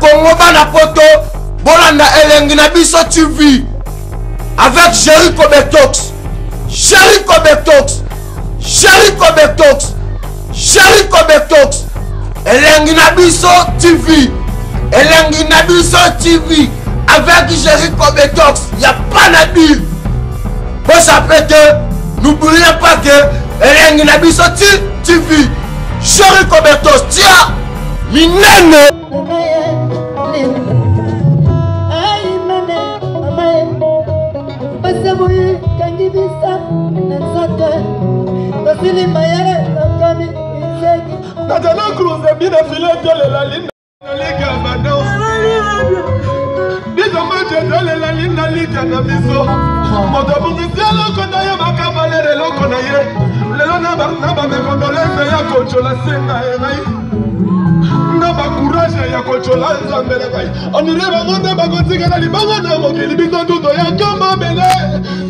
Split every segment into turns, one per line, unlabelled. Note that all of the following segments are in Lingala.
Kongo, bana poto, bolanda elengi na biso TV avec Jericho Betox. Jericho Betox. Jericho Betox. Jericho Betox. Elengi na biso TV. Elengi na biso TV avec Jericho Betox. Ya pas na deal. Bosape te, n'oubliez pas que elengi na biso TV. Jericho Betox tia minene.
Natana Cruz bina file tolela linda lika bado biso maje tolela linda lika na biso moto abongisi eloko na ye makabalere eloko na ye lelo na bamekondolese ya kocola senga ye ngai na bacourage ya kocola nzambe na ngai onire bango nde bakotika na libanga na mokili biso tuto yaka mabele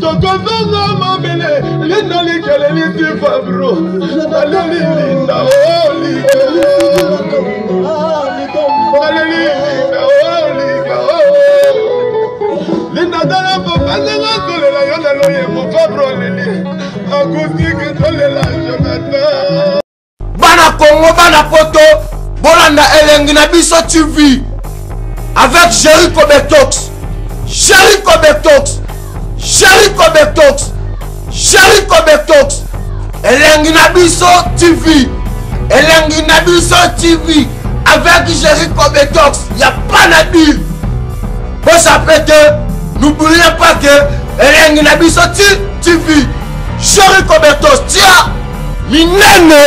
tokozonga mabele linda likele liti fabro aleli linda olika aleli linda olika linda tala papa ndenge azolela yo na loyembo fabro aleli akostike tolela jonathan.
Bana Congo, bana poto, bolanda elengi na biso TV avec Jericho Betox. Jericho Betox. Jericho Betox. Jericho Betox. Elengi na biso TV. Elengi na biso TV avec Jericho Betox. Ya pas na deal. Bosape te, n'oubliez pas que elengi na biso TV. Jericho Betox tia minene.